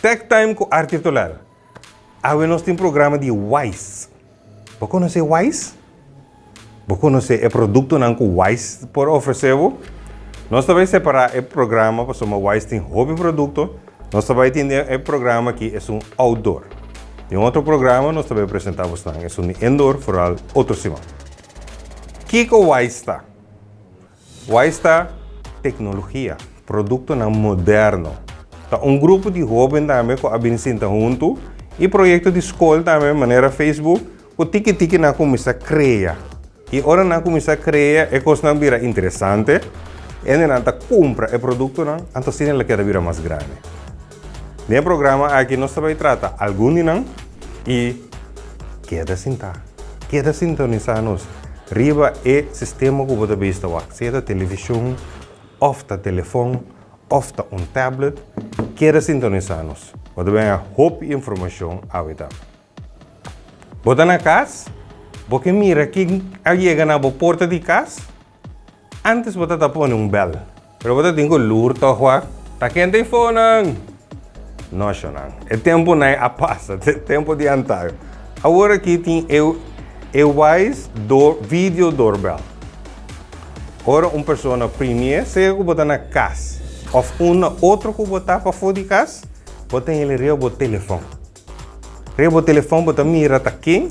Tech Time ku Arthur Toler. Awe nos tin programa di Wise. Bo konosé Wise? Bo konosé e produktonan ku Wise por ofresé bo? Nos ta bai separá e programa pasobra Wise tin hopi produkto. Nos ta bai tin den e programa aki esun outdoor. Den otro programa nos ta bai presentá bosnan esun di indoor foral otro siman. Kiko Wise ta? Wise ta teknologia, produktonan moderno. Ta un grupo di hóben tambe ku a bin sinta huntu i proyekto di skol tambe manera Facebook ku tiki tiki nan a kuminsá krea. I ora nan a kuminsá krea e kosnan bira interesante, hendenan ta kumpra e produktonan, anto asina el a keda bira mas grandi. Den e programa aki nos ta bai trata algun di nan i keda sintá, keda sintonisá nos riba e sistema ku bo ta bista wak, sea ta televishon òf ta telefòn òf ta un tablet, keda sintonisá nos. Bo ta bini hopi informashon awe tambe. Bo ta na kas? Bo ke mira kin a yega na bo porta di kas? Antes bo ta ta pone un bel, pero bo ta tin ku lur tog wak. Ta kenta e fonan? No shonan, e tempunan a pasa, ta e tempu di antayo. Awor aki tin e e Wise door video doorbell. Ora un persona primi e, sea ku bo ta na kas òf un na otro ku bo ta pafó di kas, bo ta hel riba bo telefòn. Riba bo telefon bo ta mira ta ken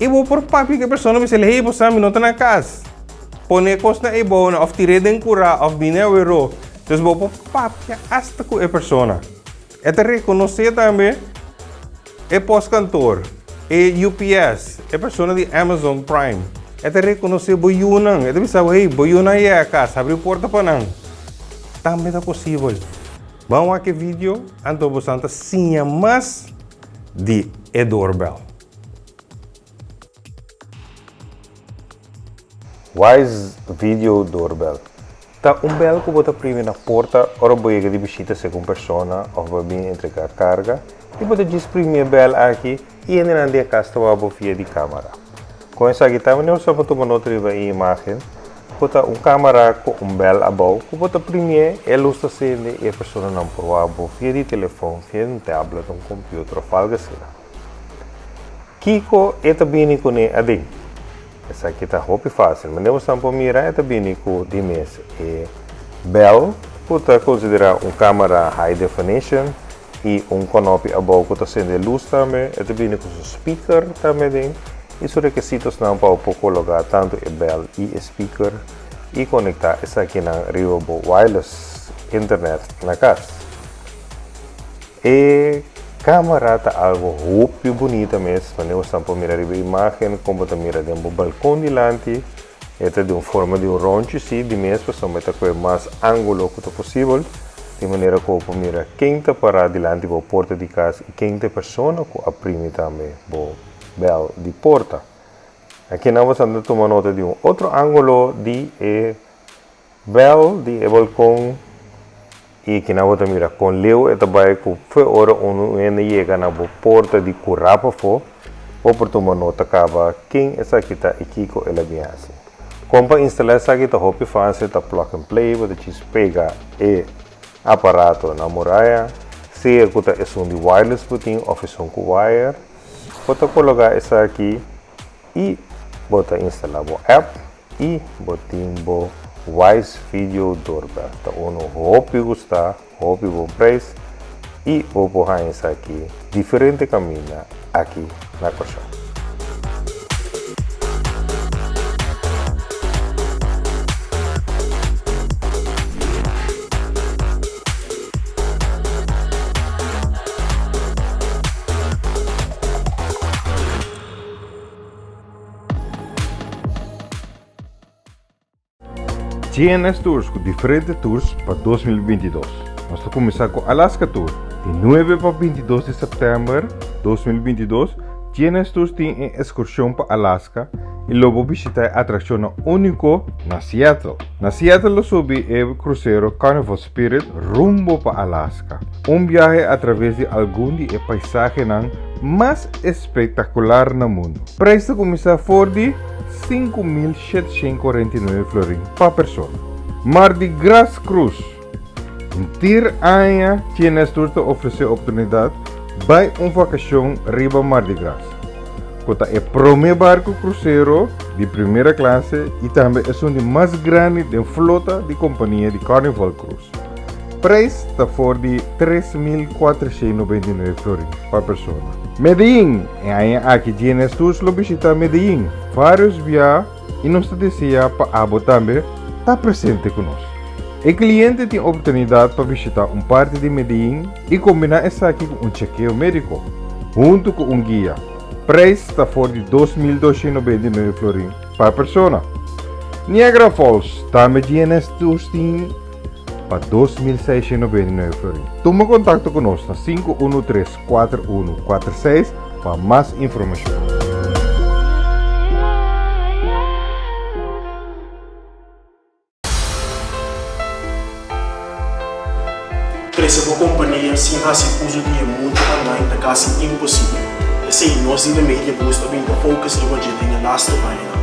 i bo por papia ku e persona bisa hey bo sa mi no ta na kas. Pone e kosnan ei bou nan òf tir'é den kurá òf bini aweró. Entonces bo por papia asta ku e persona. E ta rekonosé tambe e postkantoor, e UPS, e persona di Amazon Prime. E ta rekonosé bo yunan. E ta bisa bo hey bo yunan a yega kas, habri porta pa nan. Tambe ta posibel. Ban wak e video anto bosan ta siña mas di e doorbell. Wise Video Doorbell ta un bel ku bo ta primi na porta ora bo yega di bishita segun persona òf bo a bin entregá karga i bo ta djis primi e bel aki i hendenan di e kas ta wak bo via di kamera. Kon esaki ta? Wanneer bo tuma nota riba e imágen, ku ta un kámara ku un bèl abou ku bo ta primié, e lus ta sende i e personanan por wak bo via di telefòn, via un tablet, un computer òf algu asina. Kiko e ta bini kuné aden? Esaki ta hopi fásil. Manera bo esnan por mira e ta bini ku di mes e bèl ku ta konsiderá un kámara high definition i un kònòpi abou ku ta sende lus tambe. E ta bini ku su speaker tambe den i su rekisitosnan pa bo por kologá tantu e bèl i e speaker i konektá esakinan riba bo wireless internet na kas. E kámara ta algu hopi bunita mes, manera bo esnan por mira riba e imágen kon bo ta mira den bo balkon dilanti. E ta di un forma di un ronchi si di mes pasobra e ta kohe mas ángulo ku ta posibel, di manera ku bo por mira ken ta pará dilanti bo porta di kas i ken ta e persona ku a primi tambe bo bèl di porta. Akinan bo ta tuma nota di un otro ángulo di e Bel di e balkon i kina bo ta mira kon leu e ta bai ku fe ora un hende yega na bo porta di kurá pafó, bo por tuma nota kaba ken esaki ta i kiko el a bin hasi. Kon pa instalá esaki ta hopi fásil, ta plug and play, bo ta djis pega e aparato na muraya, sea ku ta esun di wireless bo tin òf esun ku wire, bo ta kologá esaki i bo ta instalá bo app. I bo tin bo Wise Video Doorbell. Ta unu hopi gusta, hopi bon prijs i bo por haña esaki diferente kaminda aki na Kòrsou. GNS Tours ku diferente tours pa 2022. Nos ta kuminsá ku Alaska Tour. Di 9 pa 22 di sèptèmber 2022, GNS Tours tin e eskurshon pa Alaska i lo bo bishitá e atrakshonnan úniko na Seattle. Na Seattle lo subi e krusero Carnival Spirit rumbo pa Alaska, un biahe atraves di algun di e paisahenan mas espektakular na mundu. Prijs ta kuminsá for di 5749 florin pa persona. Mardi Gras Cruise. Henter aña GNS Tours ta ofresé oportunidat bai un vakashon riba Mardi Gras, ku ta e promé barku krusero di primera klase i tambe esun di mas grandi den flota di kompania di Carnival Cruise. Prijs ta for di 3.499 florin pa persona. Medellín, E aña aki GNS Tours lo bishita Medellín vários bia i nos ta desea pa abo tambe ta presente ku nos. E kliente tin oportunidat pa bishita un parti di Medellín i kombiná esaki ku un chekeo médiko, huntu ku un guia. Prijs ta for di 2.299 florin pa persona. Niagara Falls, tambe GNS Tours tin. Pa 2699 florin. Tuma kontakto ku nos na 513 4146 pa mas informashon. Krese bo kompania sin hasi uso di e mundu online ta kasi imposibel. Esei nos di The Media Boost a bin ta focus riba dje den e lastu añanan.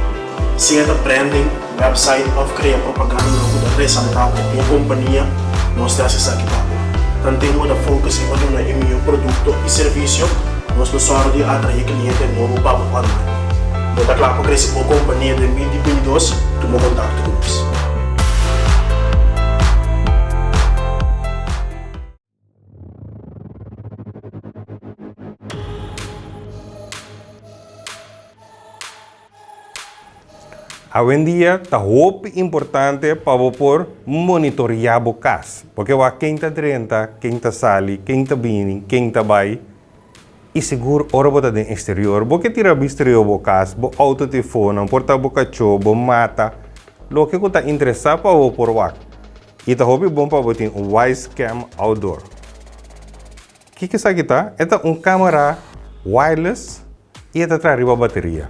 Sea ta branding, website of crea propagandanan cu ta resalta bo compania, nos ta haci esaki pa bo. Tanten bo ta focus riba duna e miho producto y servicio, nos lo sòru di atrae cliente nobo pa bo online. Bo ta cla pa crece bo compania den 2022? Tuma contacto cu nos. Awendia ta hopi importante pa bo por monitoreá bo kas, porque wak ken ta drenta, ken ta sali, ken ta bini, ken ta bai. I sigur ora bo ta den eksterior, bo ke tira bista riba bo kas, bo outo ta efonan, por ta bo kachó, bo mata, loke ku ta interesá pa bo por wak. I ta hopi bon pa bo tin un Wyze Cam Outdoor. Kiko esaki ta? E ta un kamera wireless i e ta traha riba bateria.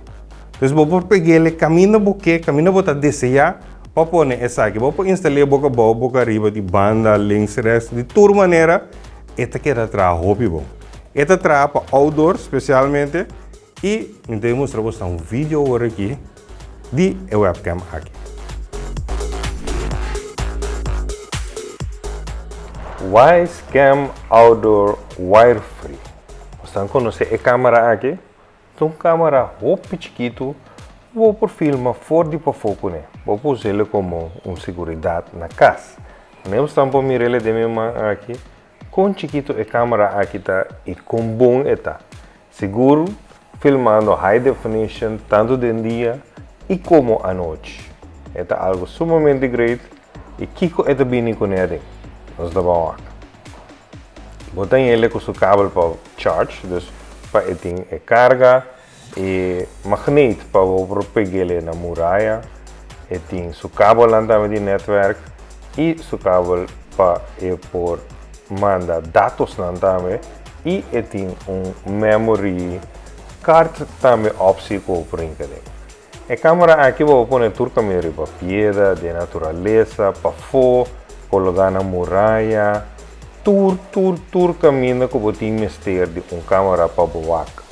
Dus bo por peg'el kaminda bo ke, kaminda bo ta deseá pa pone esaki. Bo por instal'é boka abou, boka ariba, di banda, links, rèks, di tur manera e ta keda traha hopi bon. E ta traha pa outdoor spesialmente i mi ta mustra boso un video awor aki. di e webcam aki. Wyze Cam Outdoor Wire Free. Bosnan konosé e kamera aki? Ta un kamera hopi chikitu ku bo por filma for di pafó kuné. Bo por us'el komo un seguridat na kas. Manera bosnan por mir'el den mi man aki, kon chikitu e kamera aki ta i kon bon e ta. Sigur filmando high definition tanto den dia y como anochi. E ta algo sumamente great y kico e ta bini cune aden? Nos ta ban wak. Bo ta yele cu su kabel pa charge, dus pa e tin e carga, e magneet pa bo por pegele na muraya, e tin su kabelnan tambe di netwerk y su kabel pa e por manda datosnan tambe y e tin un memory card tambe optie cu bo por hinca den. E camera aki bo por pone tur caminda riba piedra, den naturalesa, pafó, cologa na muraya, tur tur tur caminda cu bo tin mester di un camera pa bo wak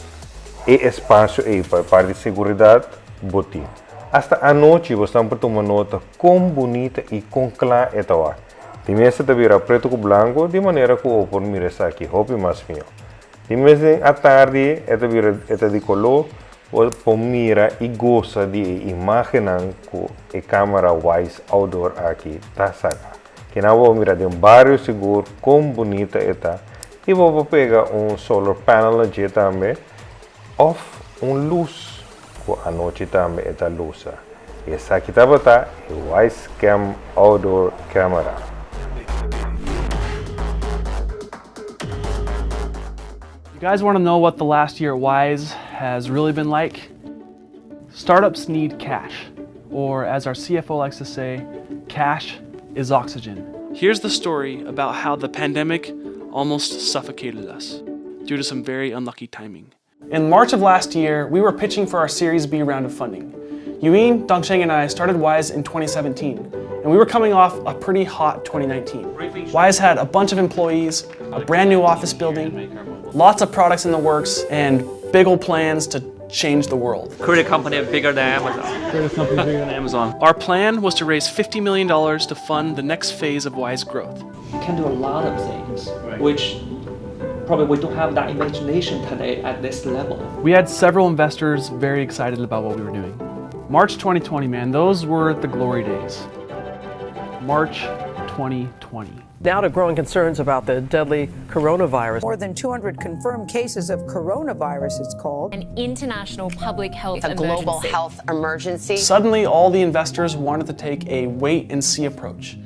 e espacio ey pa e parti di seguridad bo tin. Hasta anochi bo stan por tuma nota con bunita y con cla e ta wak. Di mester ta bira pretu ku blanku di manera ku bo por mira esaki hopi mas mihó. Di mes den atardi e ta bira e ta di koló, bo por mira i gosa di e imágennan ku e kámara Wyze Outdoor aki ta saka. Kinan bo por mira den bario sigur kon bunita e ta i bo por pega un solar panel na dje tambe òf un lus Ku anochi tambe e ta lusa. I esaki tabata e Wyze Cam Outdoor Camera. You guys want to know what the last year at Wyze has really been like? Startups need cash, or as our CFO likes to say, cash is oxygen. Here's the story about how the pandemic almost suffocated us due to some very unlucky timing. In March of last year, we were pitching for our Series B round of funding. Yuin, Dongsheng, and I started Wyze in 2017, and we were coming off a pretty hot 2019. Wyze had a bunch of employees, a brand new office building, lots of products in the works, and big old plans to change the world. Create a company bigger than Amazon. Create a company bigger than Amazon. Our plan was to raise $50 million to fund the next phase of Wise growth. You can do a lot of things, which probably we don't have that imagination today at this level. We had several investors very excited about what we were doing. March 2020, man, those were the glory days. March 2020. Now to growing concerns about the deadly coronavirus. More than 200 confirmed cases of coronavirus, it's called. An international public health A global emergency. health emergency. Suddenly, all the investors wanted to take a wait and see approach.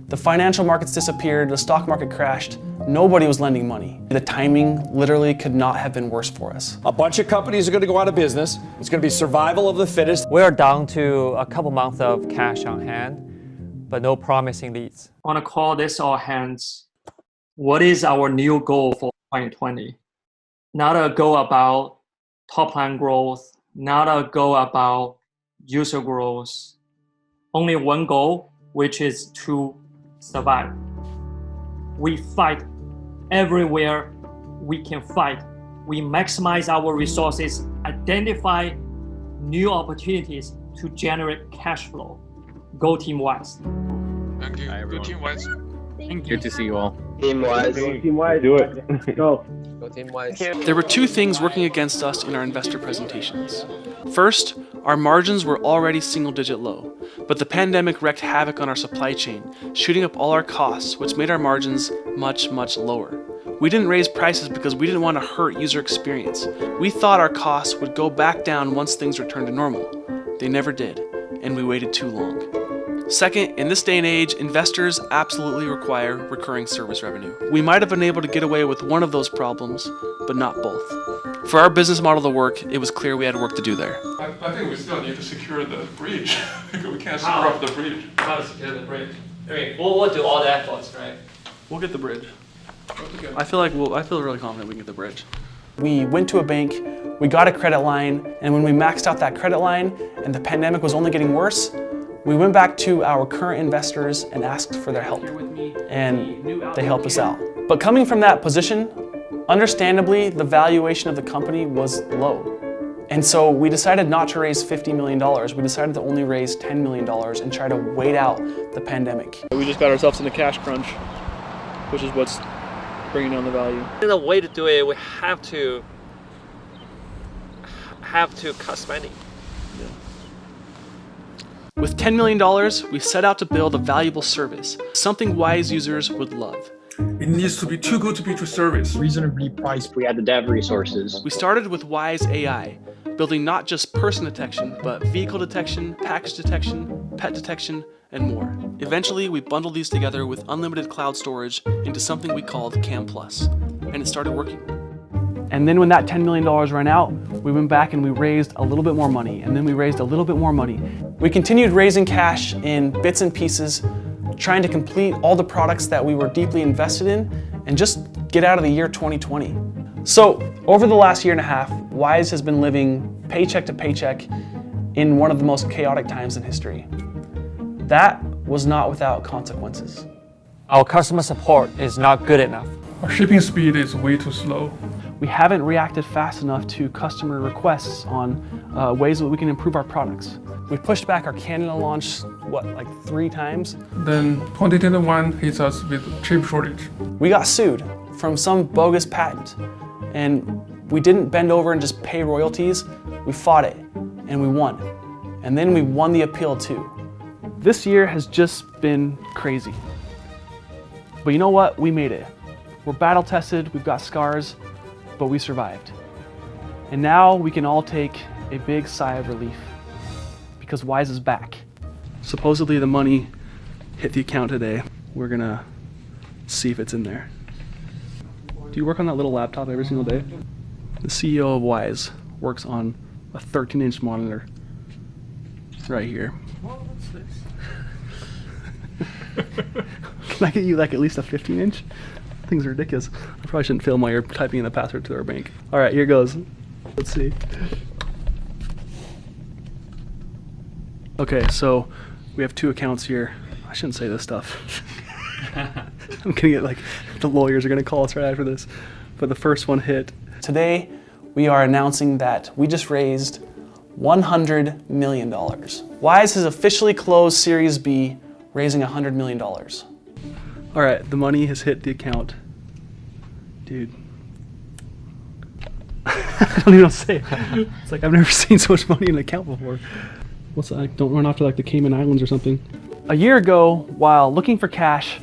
The financial markets disappeared, the stock market crashed, nobody was lending money. The timing literally could not have been worse for us. A bunch of companies are going to go out of business. It's going to be survival of the fittest. We are down to a couple months of cash on hand, but no promising leads. Want to call this all hands. What is our new goal for 2020? Not a goal about top line growth, not a goal about user growth. Only one goal, which is to survive. We fight everywhere we can fight. We maximize our resources, identify new opportunities to generate cash flow. Go Team Wise. Thank you. Good Team Wise. Thank you. Good to see you all. Team Wise. Team Wise. Do it. Go. Go Team Wise. There were two things working against us in our investor presentations. First, our margins were already single digit low, but the pandemic wreaked havoc on our supply chain, shooting up all our costs, which made our margins much, much lower. We didn't raise prices because we didn't want to hurt user experience. We thought our costs would go back down once things returned to normal. They never did, and we waited too long. Second, in this day and age, investors absolutely require recurring service revenue. We might have been able to get away with one of those problems, but not both. For our business model to work, it was clear we had work to do there. I think we still need to secure the bridge. We can't screw up the bridge. How to secure the bridge? I mean, we'll do all the efforts, right? We'll get the bridge. I feel like I feel really confident we can get the bridge. We went to a bank, we got a credit line, and when we maxed out that credit line and the pandemic was only getting worse, we went back to our current investors and asked for their help. And they helped us out. But coming from that position, understandably, the valuation of the company was low. And so we decided not to raise $50 million. We decided to only raise $10 million and try to wait out the pandemic. We just got ourselves in a cash crunch, which is what's bringing down the value. The way to do it, we have to cut spending. With $10 million, we set out to build a valuable service, something Wise users would love. It needs to be too good to be true service. Reasonably priced. We had the dev resources. We started with Wise AI, building not just person detection, but vehicle detection, package detection, pet detection, and more. Eventually, we bundled these together with unlimited cloud storage into something we called Cam Plus, and it started working. And then when that $10 million ran out, we went back and we raised a little bit more money, and then we raised a little bit more money. We continued raising cash in bits and pieces, trying to complete all the products that we were deeply invested in and just get out of the year 2020. So over the last year and a half, Wise has been living paycheck to paycheck in one of the most chaotic times in history. That was not without consequences. Our customer support is not good enough. Our shipping speed is way too slow. We haven't reacted fast enough to customer requests on ways that we can improve our products. We pushed back our Canada launch, what, like 3 times? Then 2021 hits us with chip shortage. We got sued from some bogus patent, and we didn't bend over and just pay royalties. We fought it, and we won. And then we won the appeal too. This year has just been crazy. But you know what? We made it. We're battle tested, we've got scars, but we survived. And now we can all take a big sigh of relief because Wise is back. Supposedly the money hit the account today. We're gonna see if it's in there. Do you work on that little laptop every single day? The CEO of Wise works on a 13-inch monitor right here. What's this? Can I get you like at least a 15-inch? Thing's ridiculous. I probably shouldn't film while you're typing in the password to our bank. All right, here goes. Let's see. Okay, so we have 2 accounts here. I shouldn't say this stuff. I'm gonna get like, the lawyers are gonna call us right after this. But the first one hit. Today, We are announcing that we just raised $100 million. Wise has officially closed Series B, raising $100 million. All right, the money has hit the account. Dude. I don't even know what to say. It's like I've never seen so much money in an account before. What's that? Don't run off to like the Cayman Islands or something. A year ago, while looking for cash,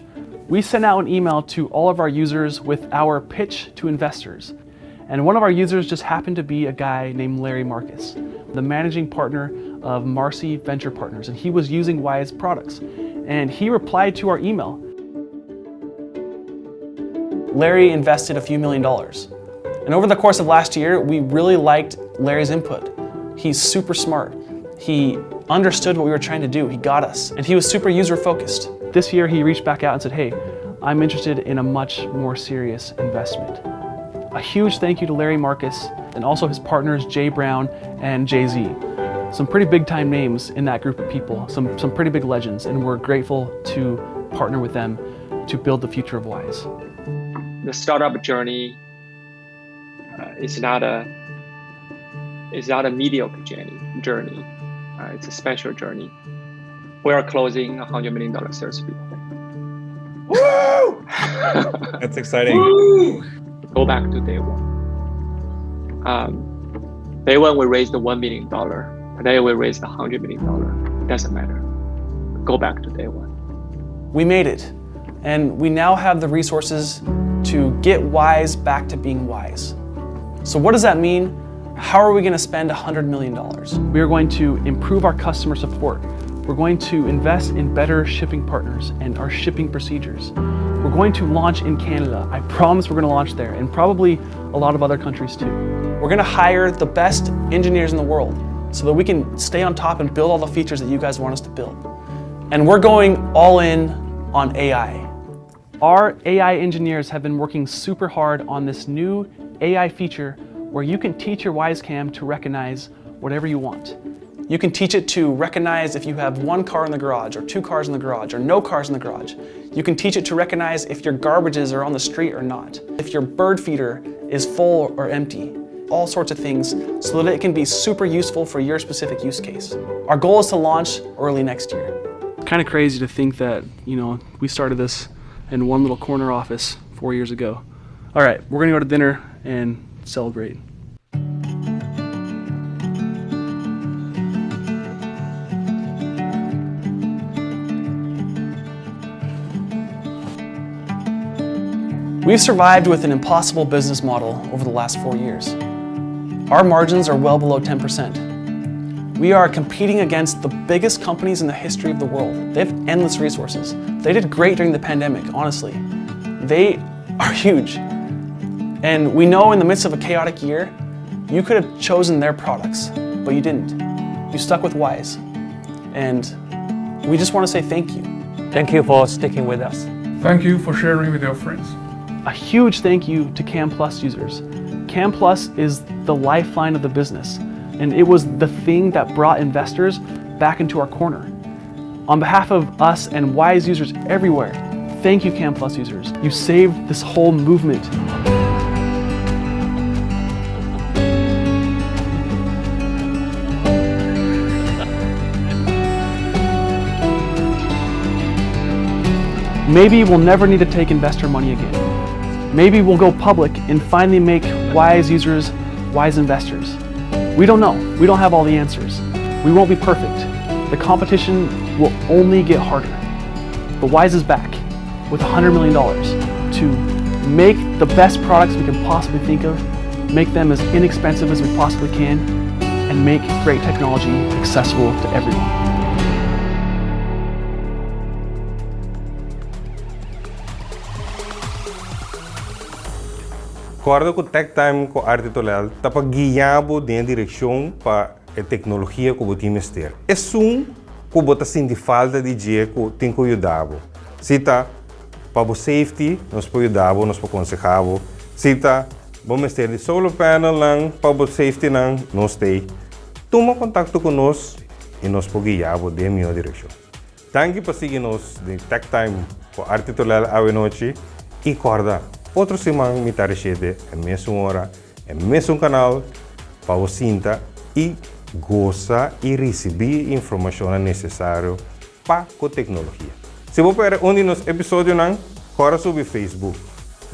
we sent out an email to all of our users with our pitch to investors. And one of our users just happened to be a guy named Larry Marcus, the managing partner of Marcy Venture Partners, and he was using Wise products. And he replied to our email. Larry invested a few million dollars. And over the course of last year, we really liked Larry's input. He's super smart. He understood what we were trying to do. He got us. And he was super user focused. This year, he reached back out and said, Hey, I'm interested in a much more serious investment. A huge thank you to Larry Marcus and also his partners, Jay Brown and Jay Z. Some pretty big time names in that group of people, some, some pretty big legends, and we're grateful to partner with them to build the future of Wise. The startup journey uh, is not a is not a mediocre journey. Journey, uh, it's a special journey. We are closing a $100 million Series B. Woo! That's exciting. Woo! Go back to day one. Um, day one, we raised $1 million. Today, we raised $100 million. Doesn't matter. Go back to day one. We made it, and we now have the resources to get Wise back to being wise. So, what does that mean? How are we going to spend $100 million? We are going to improve our customer support. We're going to invest in better shipping partners and our shipping procedures. We're going to launch in Canada. I promise we're going to launch there and probably a lot of other countries too. We're going to hire the best engineers in the world so that we can stay on top and build all the features that you guys want us to build. And we're going all in on AI. Our AI engineers have been working super hard on this new AI feature where you can teach your WyzeCam to recognize whatever you want. You can teach it to recognize if you have one car in the garage or two cars in the garage or no cars in the garage. You can teach it to recognize if your garbages are on the street or not, if your bird feeder is full or empty, all sorts of things so that it can be super useful for your specific use case. Our goal is to launch early next year. Kind of crazy to think that, you know, we started this in one little corner office 4 years ago. All right, we're gonna go to dinner and celebrate. We've survived with an impossible business model over the last 4 years. Our margins are well below 10%. We are competing against the biggest companies in the history of the world. They have endless resources. They did great during the pandemic, honestly. They are huge. And we know in the midst of a chaotic year, you could have chosen their products, but you didn't. You stuck with Wise. And we just want to say thank you. Thank you for sticking with us. Thank you for sharing with your friends. A huge thank you to Cam Plus users. Cam Plus is the lifeline of the business, and it was the thing that brought investors back into our corner. On behalf of us and Wise users everywhere, thank you, Cam Plus users. You saved this whole movement. Maybe we'll never need to take investor money again. Maybe we'll go public and finally make wise users wise investors. We don't know. We don't have all the answers. We won't be perfect. The competition will only get harder. But Wise is back with $100 million to make the best products we can possibly think of, make them as inexpensive as we possibly can, and make great technology accessible to everyone. Kòrda ku Tech Time ku Arti Tolel ta pa guia bo den e direkshon pa e teknologia ku bo tin mester. Esun ku bo ta sinti falta di dje ku tin ku yuda bo. Si ta pa bo safety, nos por yuda bo, nos por konseha bo. Si ta bo mester di solar panelnan pa bo safetynan, nos t'ei. Tuma kontakto ku nos i nos por guia bo den e mihó direkshon. Danki pa sigui nos den Tech Time ku Arti Tolel awe nochi i kòrda, otro siman mi ta rishete e mesun ora. E mesun kanal pa bo sinta i gosa i risibí informashonnan nesesario pa ku teknologia. Si bo pèrdè un di nos episodionan, kòrda subi Facebook,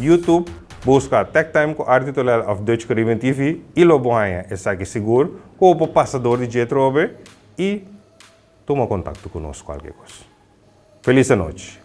YouTube, buska Tech Time ku Artie Tolel òf Dutch Caribbean TV i lo bo haña esaki sigur ku bo por pasa dor di dje trobe i tuma kontakto ku nos kualke kos. Felis anochi!